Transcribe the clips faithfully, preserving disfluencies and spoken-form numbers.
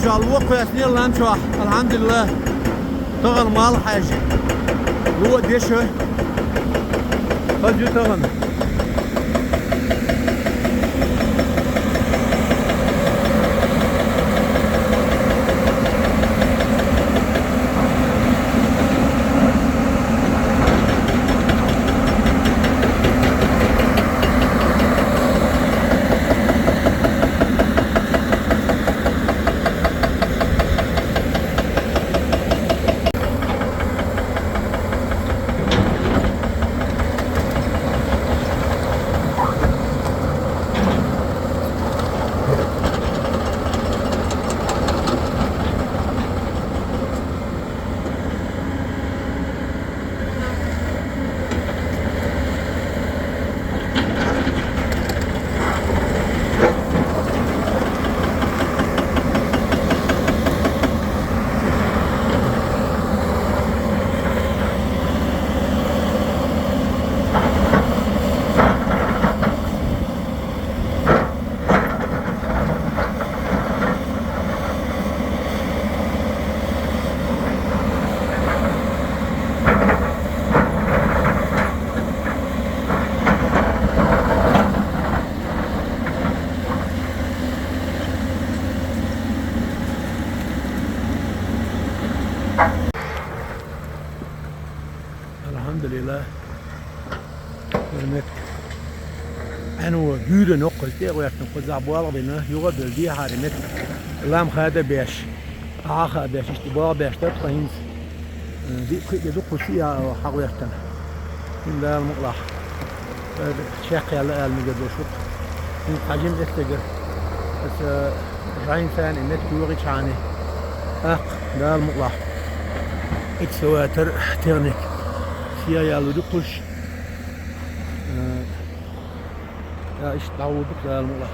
Луо кхоьссинера лам чохь, алхьамдулиллахӀ. Тахана малх хьаьжжа. Луо дешо. Хаза ю тахана. АлхьамдулиллахӀ. Хьурмат. Ӏаьно гуьйрана кхуза тӀе а гӀоьртина, кхузахь болх бина, юха а бевлла дехьара метта. Лам хада беш, Ӏаха а беш, иштта болх беш дара тхо хӀинца. Э, диъ-кхоъ де ду кхуза а хьагӀоьртина. ХӀинца Дала мукъалахь. Э, чекхъяьлла ала мегар долуш ву-кх. ХӀинца хьажим эцлигара. Аса жайна царна и метта куьйгӀичхьана. Аккха, Дала мукъалахь. Экскаватор, техника. Сияялур ю кхуш. Э, я иштта дӀагӀур ду-кх Дала мукъалахь.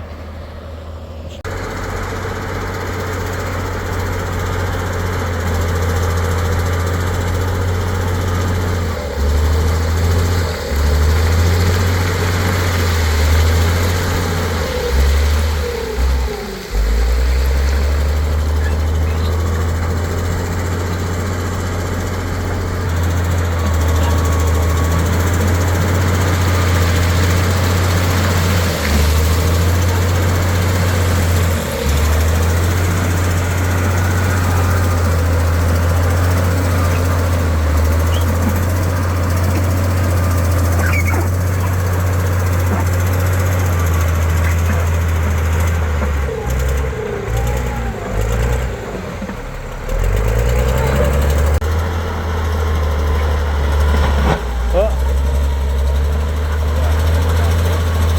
О!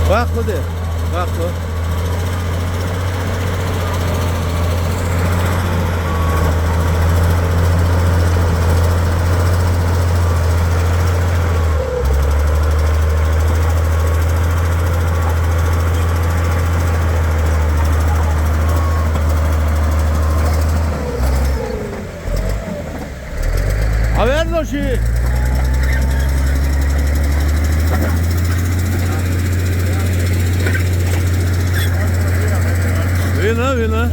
Баккху де, баккху. Хьан ваьлла ши? Вина, вина.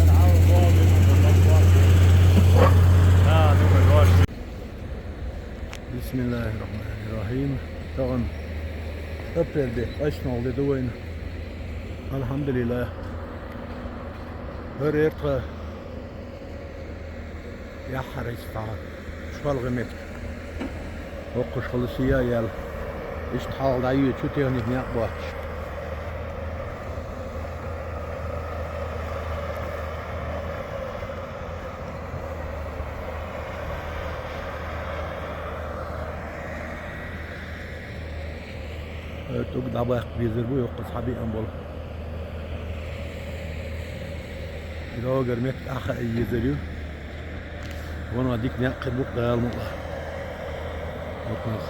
БисмиллахӀир-рахьманир-рахьим. Тахана апрель де, айсналгӀа де ду вайна. АлхьамдулиллахӀ. ХӀара эртха яххьарайца дӀа шолгӀа метта. ХӀокхуш хала сия а яьлла. Иштта хьалха дӀайоьдучу техника некъ боцуш. Э, тӀуг дӀабаккха безар бу, йоккхуза хьабеана болу. Догара метта ахаа езар ю. Ванах дика некъ хир бу-кх Дала мукъалахь. Окнах.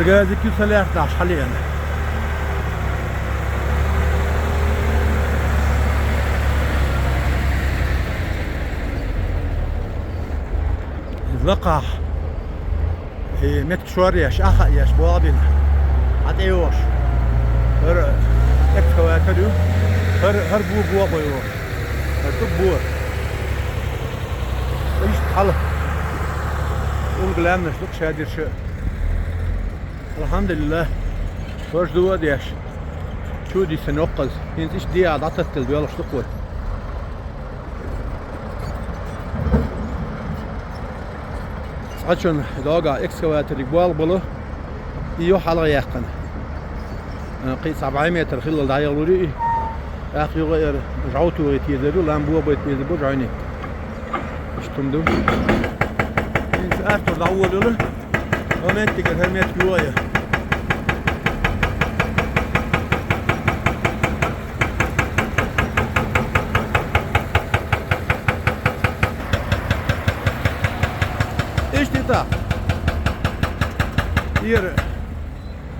Газик ю салаьрташ хьалеана. Из лакхахь. Э, меттиг шоръеш, ахьа еш, болх бина. Хьа тӀе йогӀуш. ХӀара экскаватор ю. ХӀара, хӀара бо, бо, бо йогӀуш. ХӀара ду бо. Иштта хьала. Улга лаьмнаш ду шадерш. Алхьамдулиллах. ХӀорш ду а деш. Чу дисина йоккхаз. ХӀинца иштта диа дӀататтал доьлхуш ду кхой. Цкъачун догӀа экскаваториг болх болу, и ю хьалха яьккхина. Кхин цхьа бӀе метр хиллал дӀаяхалур ю и. ТӀаккха юха эр жӀов тухийта езар ю, лам бохабайта безар бу жӀойни. Иштта хӀума ду. ХӀинца Артур дӀаволавелла. Моментигара хӀара метка йоха я. Иштта и тӀаккха. Тера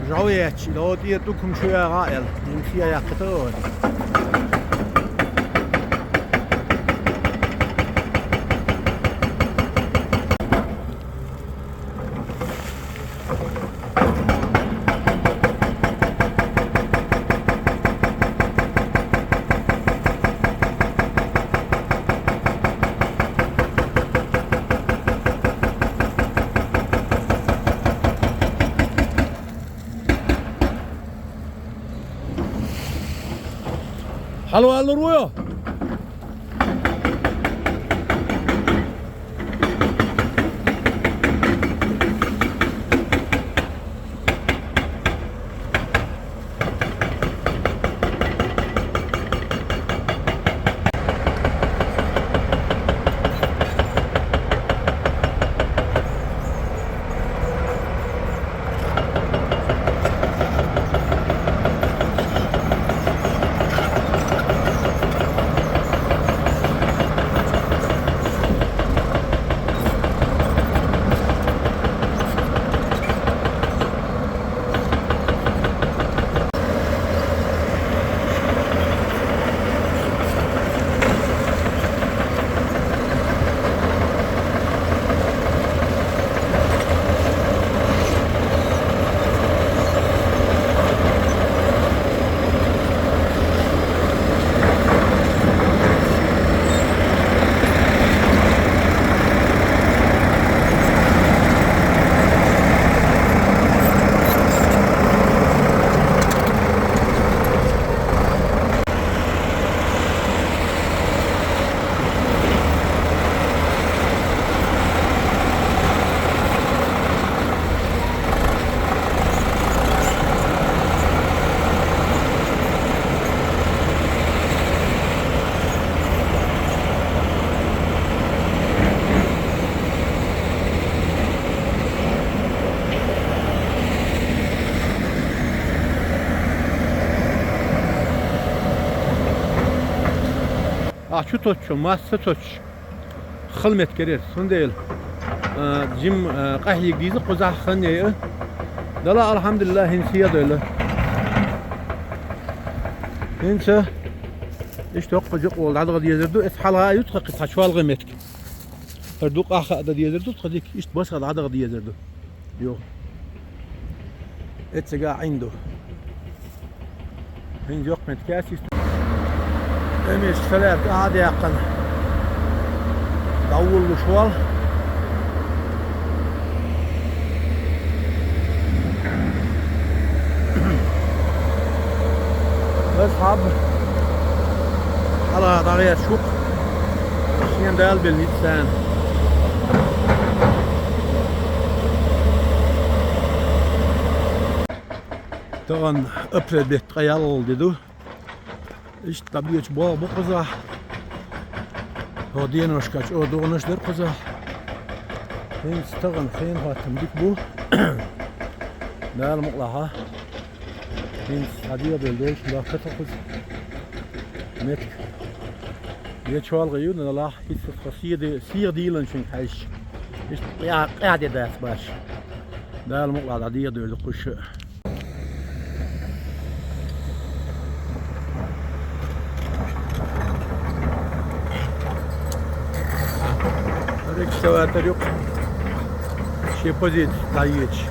жӀов яьчча, ло тӀера тӀукум шу ягӀа аьлла, нима ше яьккхийтар. Хьалаваллур ву йо? А чу тотчу, масса тотчу. Хала меттиг яр, цундела, а, жим, а, къахьега деза кхузахь хан яй а. Дала, алхьамдулиллахӀ, хӀинца ядойла. ХӀинца иштта йоккха жукъа волу дӀадаха дезар ду, эца хьалха а ю тха кхин цхьа чолхе меттиг. ХӀара дукъа а хаа дан дезар ду тха дика, иштта баса дӀадаха дезар ду. Йо. Эццага Ӏин ду. ХӀинца йоккха меттиг яц иштта. Эмиш салаьрта а дӀадаьккхина. ДӀавуллуш вал. Ас хьаб. Хьала дӀагӀерта шух. Шен Дала белла ницкъ царна. Тахана апрель бетта ткъе ялхалгӀа де ду. Иштта дӀабоьдуш болх бу кхузахь. ХӀо деношка чӀогӀа догӀанаш дара кхузахь. ХӀинца тахана хенан хӀоттам дика бу. Дала мукъалахь. ХӀинца дӀадоьдуш долуш баккха тахана кхуза меттиг. Я чолхе ю, налахь, хӀинца тхо сиха де-, сиха дийланчуьнга хьаьжча. Иштта къа-, къа де дац баш. Дала мукъалахь, дӀадеха дойла кхуьш. Экскаватор юкъа шен позици дӀаеча.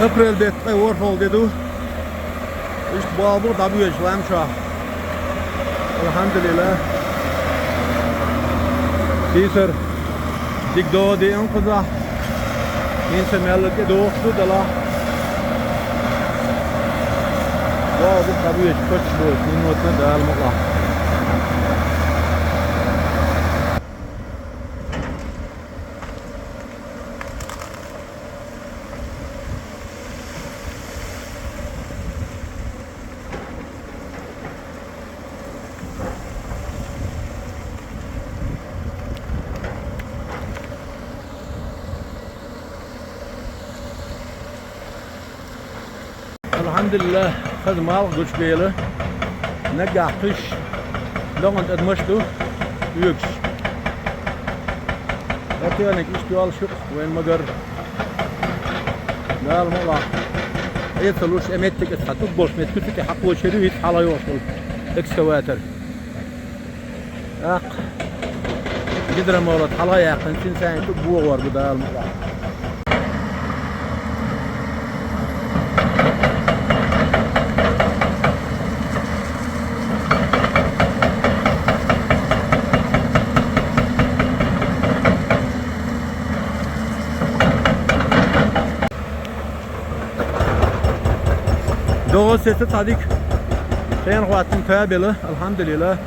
Апрель бетта ткъе ворхӀалгӀа де ду. Иштта болх бу дӀабоьдуш лам чохь. Алхьамдулилла. Сийсара дика догӀа деана кхузахь. ХӀинца мелла тӀедогӀуш ду делахь. Болх бу дӀабоьдуш, кхоччуш боцу минотана Дала мукъалахь. Алхьамдулилла, хаза малх гучугӀийла. Наггахь кхуьш догӀан тӀадамаш ду оьгуш. Ботениг иштта йолуш ю-кх вайн магар. Дала мукъалахь, Ӏе ца луш, э, меттиг, иза цхьа тӀулг болуш меттиг, цу тӀе хьакхочур ю, хӀинца хьалха йогӀуш долу экскаватор. ТӀаккха гидромолот хьалха яьккхина, цуьнан царна тӀулг богӀор бу Дала мукъалахь. ДогӀа сеца цхьа дика. Хенахь хӀоттам тоьбелла, алхьамдулилла.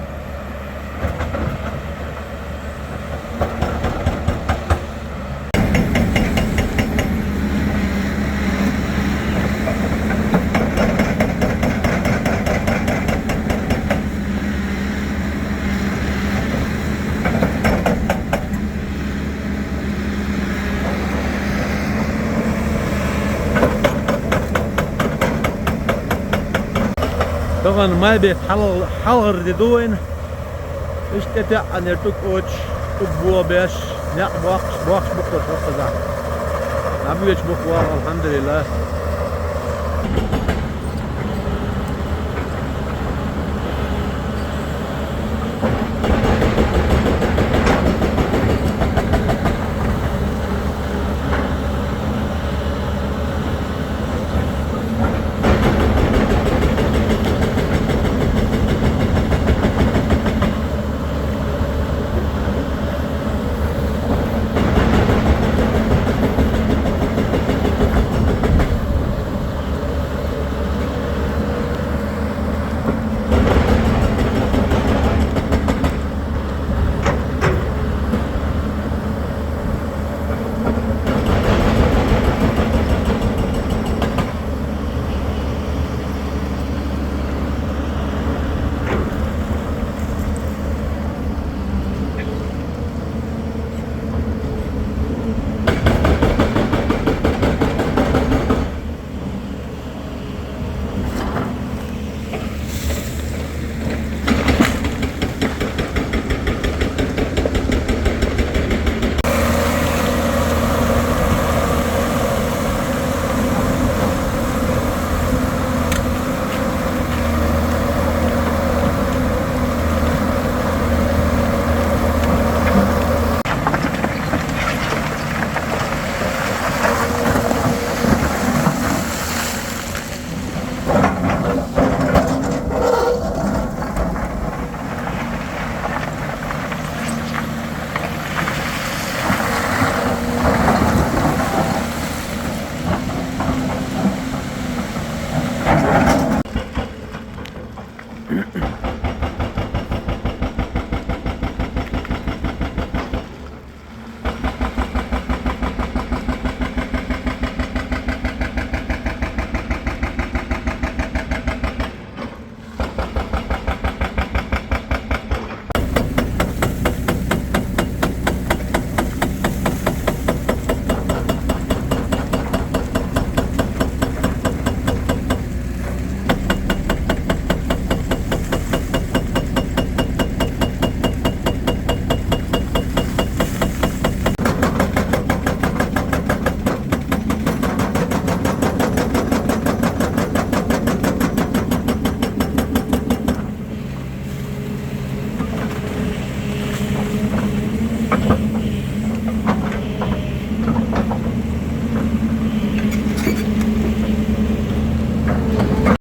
Тахана май бетта хьал-, хьалхара де ду вайна. Иштта тӀетаьӀӀанера тӀулг оцуш, тӀулг богӀа беш, некъ боккхуш, боккхуш бу-кх хӀокхузахь. ДӀабоьдуш бу-кх болх, алхьамдулилла.